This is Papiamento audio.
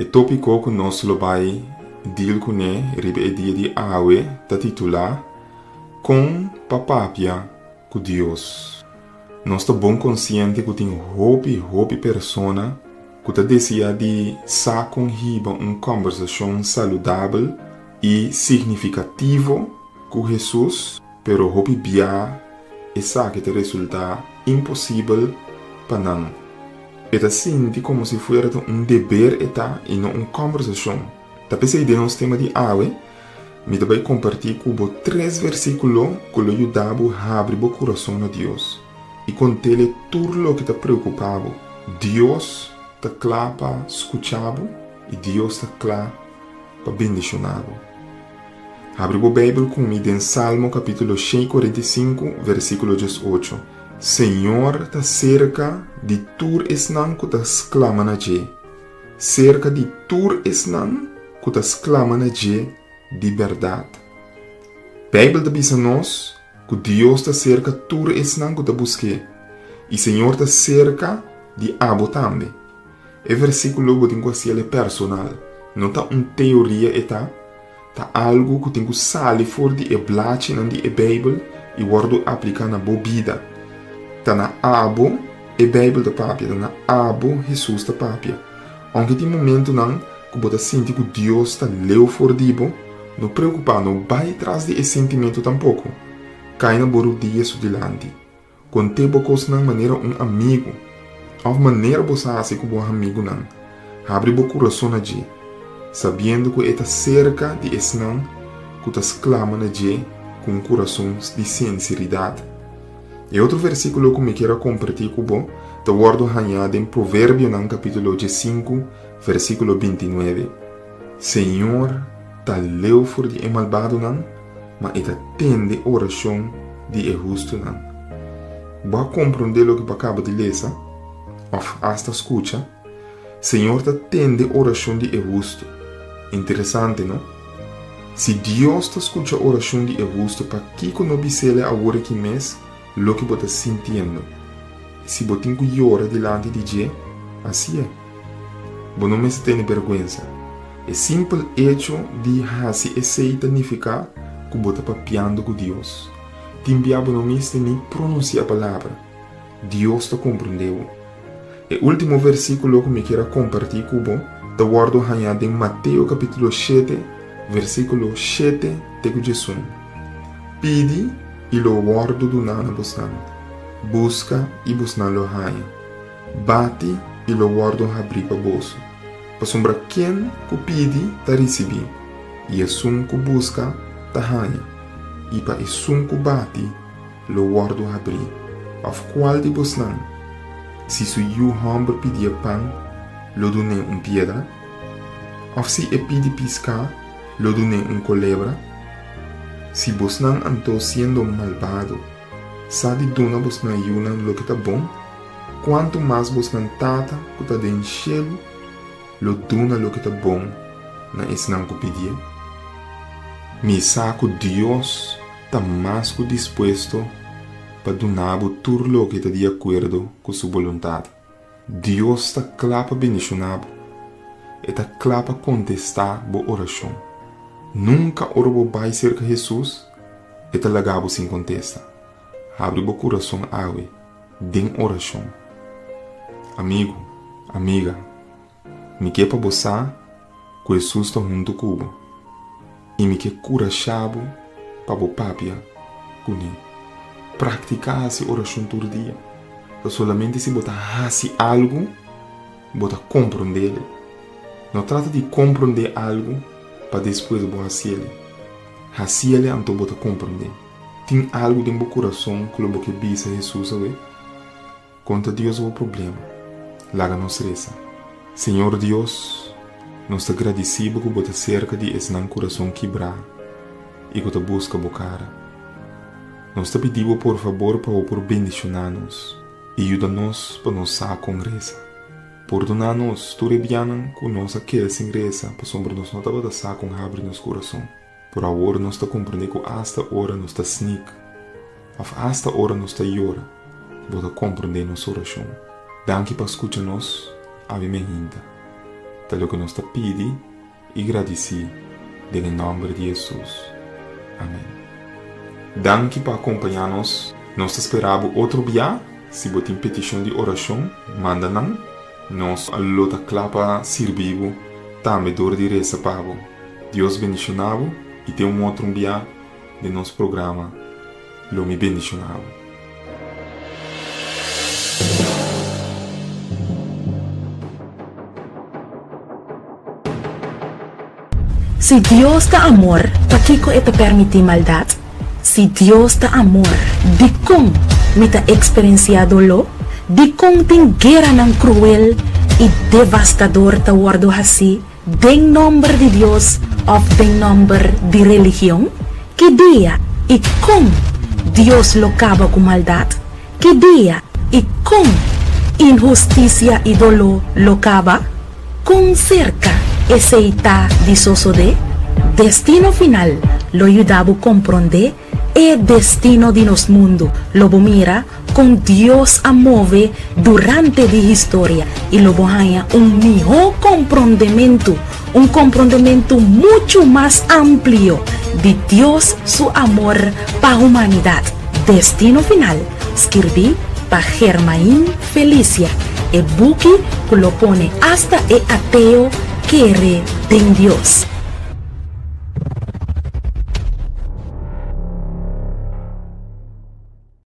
E tópiko ku nos lo bai deal kuné riba e dia di awe ta titulá, Kon pa papia ku Dios. Nos ta bon konsiente ku tin hopi, hopi persona ku ta deseá di sa kon hiba un kòmbersashon saludabel i signifikativo ku Hesus, pero hopi bia esaki ta resultá imposibel pa nan. E ta sinti komo si fuera ta un deber e ta i no un kòmbersashon. Ta p'esei den nos tema di awe, mi ta bai kompartí ku bo tres versíkulo ku lo yuda bo habri bo kurason na Dios i kont'El tur loke ta preokupá bo. Dios ta kla pa skucha bo i Dios ta kla pa bendishoná bo. Habri bo Beibel ku mi den Salmo kapítulo 145, versíkulo 18. Señor ta serka di tur esnan ku ta sklama na dje, serka di tur esnan ku ta sklama na dje di bèrdat. Beibel ta bisa nos ku Dios ta serka tur esnan ku ta busk'é, i Señor ta serka di abo tambe. E versíkulo bo tin ku hasiel e personal, no ta un teoria e ta, ta algu ku tin ku sali for di e blachinan di e Beibel i wòrdu apliká na bo bida. Ta na abo e Beibel ta papia, ta na abo Hesus ta papia. Ounke tin momentunan ku bo ta sinti ku Dios ta leu for di bo, no preokupá, no bai tras di e sintimentu tampoko. Kai na bo rudia su dilanti. Kont'é bo kosnan manera un amigu òf manera bo sa hasi ku bo amigunan. Habri bo kurason na dje, sabiendo ku e ta serka di esnan ku ta sklama na dje ku un kurason di sinseridat. E otro versíkulo ku mi kier a kompartí ku bo ta wòrdu hañá den Proverbionan kapítulo diesinku, versíkulo bintinuebe, Señor ta leu for di e malbadonan, ma e ta tende orashon di e hustunan. Bo a komprondé loke bo a kaba di lesa òf asta skucha? Señor ta tende orashon di e hustu. Interesante, no? Si Dios ta skucha orashon di e hustu, pakiko no bis'el awor aki mes loke bo ta sintiendo? Si bo tin ku yora dilanti di dje, hasié. Bo no mester tene bèrgwensa. E simpel echo di hasi esei ta nifiká ku bo ta papiando ku Dios. Tin bia bo no mester ni pronunsiá palabra. Dios ta komprendé bo. E último versíkulo ku mi kier a kompartí ku bo ta wòrdu hañá den Mateo kapítulo shete, versíkulo shete te ku diesun. Pidi, i lo wòrdu duná na bosnan. Buska, i bosnan lo haña. Bati, i lo wòrdu habrí pa boso. Pasobra ken ku pidi ta risibí, i esun ku buska ta haña, i pa esun ku bati lo wòrdu habrí. Òf kual di bosnan, si su yu hòmber pidié pan, lo dun'é un piedra? Òf si e pidi piská, lo dun'é un kolebra? Si bosnan anto siendo malbado sa di duna bosnan yunan loke ta bon, Kuantu mas bosnan Tata ku ta den shelu lo duna loke ta bon na esnan ku pidié? Mi sa ku Dios ta mas ku dispuesto pa duna bo tur loke ta di akuerdo ku su boluntat. Dios ta kla pa bendishoná bo. E ta kla pa kontestá bo orashon. Nunka ora bo bai serka Hesus, e ta laga bo sin kontesta. Habri bo kurason awe den orashon. Amigu, amiga, mi ke pa bo sa ku Hesus ta huntu ku bo i mi ke kurashá bo pa bo papia kuné. Praktiká hasi orashon tur dia. Ta solamente si bo ta hasi algu bo ta komprondé. No trata di komprondé algu pa despues bo hasiel. Hasiel anto bo ta komprondé. Tin algu den bo kurason ku lo bo ke bisa Hesus awe? Konta Dios bo problema. Laga nos resa. Señor Dios, nos ta gradisí bo ku bo ta serka di esnan kurason kibrá i ku ta buska bo kara. Nos ta pidi bo por fabor pa bo por bendishoná nos i yuda nos pa nos sa kon resa. Pordoná nos tur e bianan ku nos a keda sin resa pasobra nos no tabata sa kon habri nos kurason. Pero awor nos ta komprendé ku asta ora nos ta snik òf asta ora nos ta yora, bo ta komprendé nos orashon. Danki pa skucha nos, awe mi hinta. Ta loke nos ta pidi i gradisí den e nòmber di Hesus. Amèn. Danki pa akompañá nos. Nos ta spera bo otro bia. Si bo tin petishon di orashon, manda nan. Nos lo ta kla pa sirbi bo tambe dor di resa pa bo. Dios bendishoná bo i te un otro bia den nos programa Lo Mi Bendishoná Bo. Si Dios ta amor, pakiko e ta permití maldat? Si Dios ta amor, dikon mi ta eksperensiá doló? Dikon tin gueranan kruel i devastador ta wòrdu hasí den nòmber di Dios òf den nòmber di religion? Ki dia i kon Dios lo kaba ku maldat? Ki dia i kon inhustisia i doló lo kaba? Kon serka esei ta di sosodé? Destino Final lo yuda bo komprondé e destino di nos mundu. Lo bo mira kon Dios a move durante di historia i lo bo haña un mihó komprondementu, un komprondementu muchu mas amplio di Dios su amor pa humanidat. Destino Final, skirbí pa Germain Felicia, e buki ku lo pone asta e ateo kere den Dios.